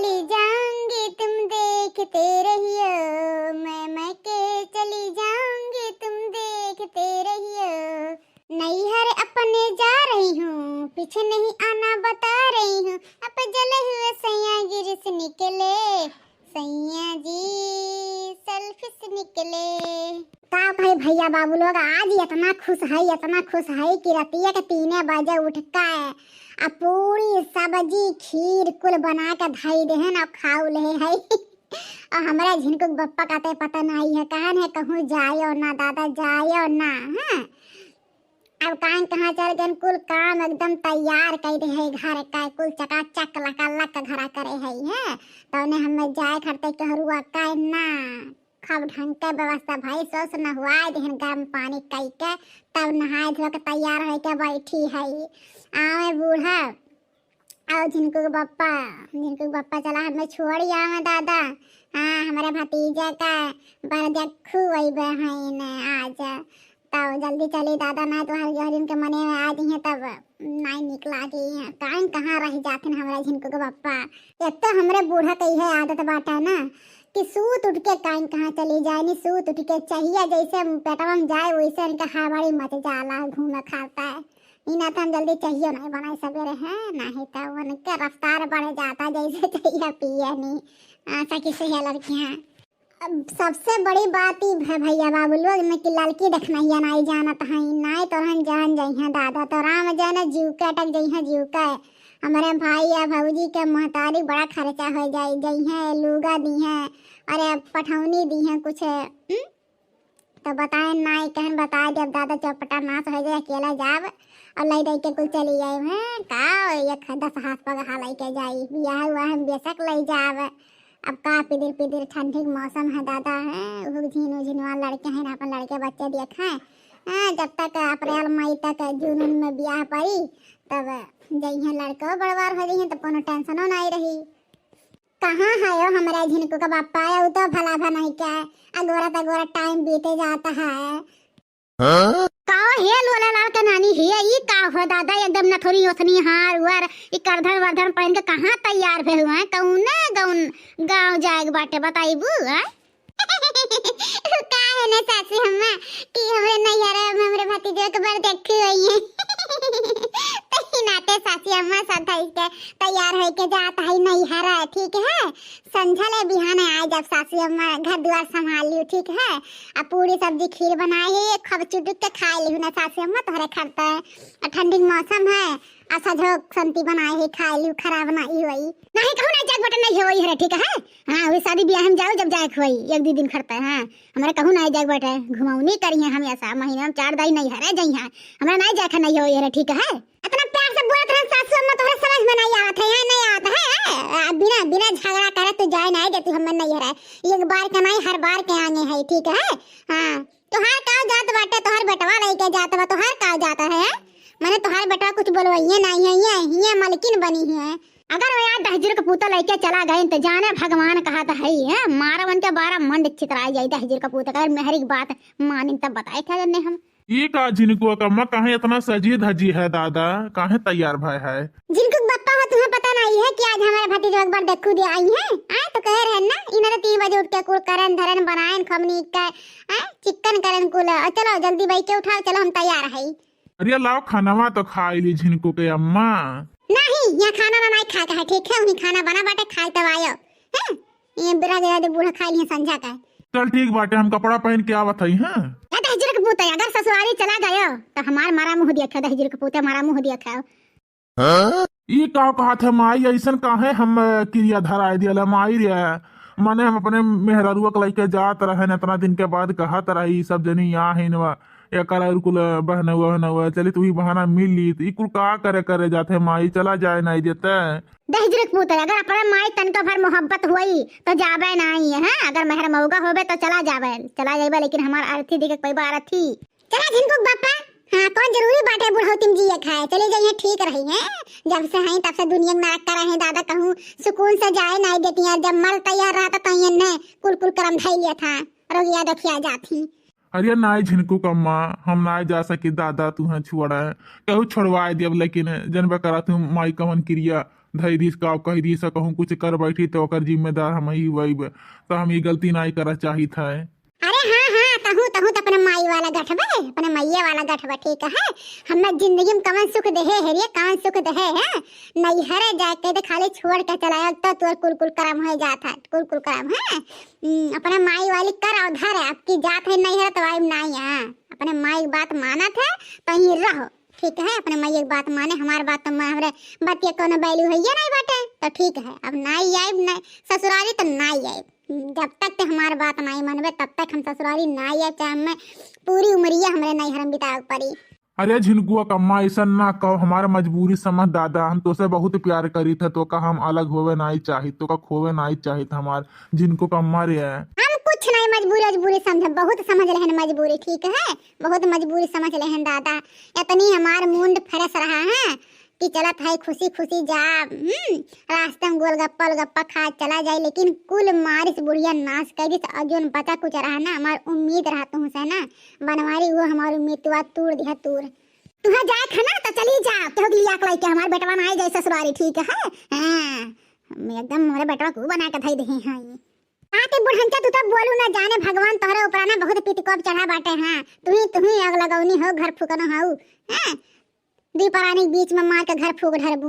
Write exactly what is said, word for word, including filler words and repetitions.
चली जाऊंगी तुम देखते रहियो, मैं मैके चली जाऊंगी तुम देखते रहियो। नैहर अपने जा रही हूँ, पीछे नहीं आना बता रही हूँ। अब जले हुए सैया गिरिस निकले, सैया जी सेल्फिश निकले। का कही भैया बाबू लोग, आज इतना खुश है, इतना खुश है कि रतिया के तीने बजे उठ के आ पूरी सब्जी खीर कुल बना के धई देहन और खाऊ ले है। और हमरा झिनकू के बप्पा का तो पता नहीं है, कहन है कहूँ जायो ना दादा, जायो ना। हाँ, अब कान कहाँ चल गन, कुल काम एकदम तैयार कर दे है घर का, कुल चकाचक लकालक घरा करे है, हैं? तौने हमें जाए खरते केहरुआ का ना, खूब ढंग के व्यवस्था भाई, सोस नहवाए देहन गरम पानी कई के, तब नहाए धो के तैयार होके बैठी है। आवे बूढ़ा, आओ झिनकू के बप्पा, झिनकू के बप्पा चला हमें छोड़ी आवे दादा। हाँ, हमारे भतीजे का बरदे खुआई बहन आज। तब जल्दी चली दादा, ना तो हर जहरिन के मने में आ जइहे तब नाई निक लागी। काइन कहाँ रह जाथिन हमरा झिनकू के बप्पा। एक तो हमरे बूढ़ा के इहे आदत बाटा ना कि सूत उठ के काइन कहाँ चली जाए, नी सूत उठ के चाहिए जैसे पेटवा में जाए वैसे इनका हड़बड़ी मच जाला घूमे खाता है। ई ना तो हम जल्दी चाहिए नहीं बनाए सवेरे है, नहीं तो उनके रफ्तार बढ़ जाता जैसे चाहिए पिए नी। आ, सखी सहेलर के यहाँ। अब सबसे बड़ी बात ई है भैया बाबू लोग में कि लड़की देखनहिया नाई जानत हई, नाई तोरहन जान जइहें दादा, तो राम जाने जीव के अटक जइहें जीव के। हमरे भाई या भौजी के महतारी बड़ा खर्चा हो जाई, जइहें लुगा दीहें, अरे पठौनी दीहें कुछ, हम्म? तो बताए नाई कहन बताए जब दादा चौपटा नाश हो जाए, अकेला जाब और लई दई के कुल चली जाए। हैं का एक दस हाथ पगहा लई के जाई, बियाह हुआ हम बेशक लई जाब। अब का पिदिर पिदिर ठंडी के मौसम है दादा, है उहु झीनू झीनवा लड़के हैं, अपन लड़के बच्चे देखे हैं। हाँ, जब तक अप्रैल मई तक जून उन में बियाह पड़ी, तब जइहें लड़को बड़वार हो जइहें, तब कोनो टेंशनो नहीं रही। कहाँ है ओ हमरा झिनकू का बापा, या उ तो भला भा नहीं क्या, अगोरा तगोरा टाइम बीते जाता है। हाँ? का हे लोला लाल के नानी हिया, ई का हो दादा, एकदम नथुनी ओथनी हार उर, ई करधन वर्धन पहन के कहाँ तैयार भे हुआ है? कौने गौन गाँव जाए के बाटे बताइबू, हैं? का है ना सासू अम्मा कि हमरे नैहरा में हमरे भतीजवा के बरदे खुआई है। तो ही नाते सासू अम्मा सब धई के तैयार होके जात है नैहरा, ठीक है? संझा ले बिहान आए जब सासू अम्मा घर दुआर संभाल लियो, ठीक है? आ पूरी सब्जी खीर बनाए है, खूब चुटुक के खाए लियो ना सासू अम्मा, तोहरे खरते। आ ठंडी के मौसम है, आ सजो संती बनाए है, खाए लियो, खराब नहीं होई। नहीं कहूँ नहीं जाए बटे नहीं होई है, ठीक है? हाँ, वही शादी ब्याह में जाओ जब जाए के होई, एक दो दिन खरते, हाँ। हमरा कहूँ नहीं जाए बटे, घुमौनी करी है हमेशा, महीने में चार दाई नैहरे जइहें, हमरा नहीं जाए के नहीं होई है, ठीक है? इतना प्यार से बोलत रहन सासू अम्मा, तोहरे समझ में नहीं आवत है, यहाँ नहीं आवत है, हैं? आ, बिना, बिना झगड़ा करे तू जाए नहीं देती हमें नैहरे। एक बार के नहीं, हर बार के आगे है, ठीक है? हाँ, तोहार का जात बाटे, तोहार बेटवा लइके जात बा, तोहार का जात है, हैं? मने तोहार बेटवा कुछ बोलवइये नहीं है, ये, ये मलकिन बनी है। अगर वो यार दहिजर के पूता लइके चला गए तो जाने भगवान कहत है, हैं? मारा उनके बारह मंड चितराई जाई दहिजर के पूता, अगर मेहरी की बात मानिन तब बताए क्या जन्ने हम। ई का झिनकुआ का अम्मा काहे इतना सजी धजी है दादा, काहे तैयार भय है? झिनकू के बप्पा हो, तुम्हें पता नहीं है कि आज हमारे भतीजवा एक बार देखू दे आई है? आए तो कहे रहे ना, इन्हें तो तीन बजे उठ के कुल करन धरन बनाएन खमनी का, आए चिकन करन कुल। और चलो जल्दी बाई के उठाओ, चलो हम तैयार है। अरे लाओ खानावा तो खा ली झिनकू के अम्मा। नहीं, यहाँ खाना ना नहीं खा के है, ठीक है? उन्हीं खाना बना बाटे, खाए तब आयो। हैं? ये बेरा गया दे बूढ़ा खाई लिए संझा का। चल ठीक बाटे, हम कपड़ा पहन के आवत हई, हाँ? ए दहिजर के पूते, अगर ससुरारी चला गयो तो हमार मारा मुँह देखा, दहिजर के पूते मारा मुँह देखा। हाँ? ई का कहत है माई, ऐसन काहे हम, अ, किरिया धराए दियल है माई रे? मने हम अपने मेहररुआ के लइके जात रहन, इतना दिन के बाद कहत रही, ई सब जनी यहाँ है नवा, एकर और कुल बहनवा वहनवा, चली तू ही बहाना मिल ली, तो ई कुल का करे करे जात है माई, चला जाए नहीं देते। दहिजर के पूते, अगर अपने माई तनिको भर मोहब्बत हुई तो जाबे नहीं है, हाँ? अगर मेहर मौगा होबे तो चला जाबे, चला जाबे, लेकिन हमार अर्थी देखे के पैबा अर्थी। चला झिनकू के बापा, हाँ, कौन जरूरी बाटे बुढ़ौती में जिए खाए, चले जाइए ठीक रही है। जब से हैं तब से दुनिया में नरक करे हैं दादा, कहूँ सुकून से जाए नहीं देती हैं। जब मर तैयार रहता तो इन्हें कुल कुल करम धई लिया था, रोगिया देखिया जाती। अरे नाई झिनकू कम्मा, हम नाई जा सकी दादा, तू हैं छोड़ा, कहू छोड़वाए दियब, लेकिन जनबे करा तू माई कवन किरिया धई दीस का कही दीस, कहूँ कुछ कर बैठी तो ओकर जिम्मेदार हम ही हुआइब। तो हम ई गलती नाई करत चाहित है। अरे हाँ, हाँ, तहूँ, तहूँ तो अपने माई वाला गठबे, अपने माइये वाला गठबे, ठीक है? हमें जिंदगी में कवन सुख देहे है रे, कवन सुख देहे है? नैहरे जाके तो खाली छोड़ के चला आया, तो तोर कुल कुल करम हो जात है, कुल कुल करम है। हम्म, अपने माई वाली कर और धर, आपकी जात है नैहरे तो आइब नाई है। अपने माई की बात मानत है, तो ही रहो, ठीक है? अपने माई की बात माने, हमार बात तो मा-, हमरे बात के कोनो value है ये नहीं बाटे, तो ठीक है, अब नाई आइब, नहीं ससुरारी तो नाई आइब। जब तक ते हमार बात नाई मनबे, तब तक हम ससुरारी नाई आइब, चाहे हमें पूरी उमरिया हमरे नैहर में बितावे के पड़ी। अरे झिनकुआ कम्मा, ऐसा ना कहो, हमार मजबूरी समझ दादा, हम तोसे बहुत प्यार करीत है, तोका हम अलग होवे नाई चाहित, तोका खोवे नाई चाहित हमार झिनको कम्मा रे। हम कुछ नहीं मजबूरी, मजबूरी समझे, बहुत समझ लेहन मजबूरी, ठीक है, बहुत मजबूरी समझ लेहन दादा। इतनी हमार मूड fresh रहा है कि चलत है खुशी खुशी जा, हम्म, रास्ते में गोलगप्पा, गोलगप्पा खा चला जाए, लेकिन कुल मारिस बुढ़िया नाश कर दिस। और जोन बचा कुछ रहा ना, हमार उम्मीद रहा तुमसे ना, बनवारी, वो हमार उम्मीद तुआ तूड़ दिया, तूड़। तुहा जाए खाना तो चली जा, केहू के लिया के लाइके हमार बेटवा ना आए जाए ससुरारी, ठीक है? हाँ, हम एकदम हमारे बेटवा को बना के धई दे हैं, हाँ, ये। आके बुढ़ंचा, तू तो बोलू ना, जाने भगवान तोहरे ऊपर ना बहुत पितकोप चढ़ा बाटे, हाँ। तुही, तुही आग लगौनी हो, घर फूकनो हो, हाँ। दुई परानी के बीच में मार के घर फूक ढरबू।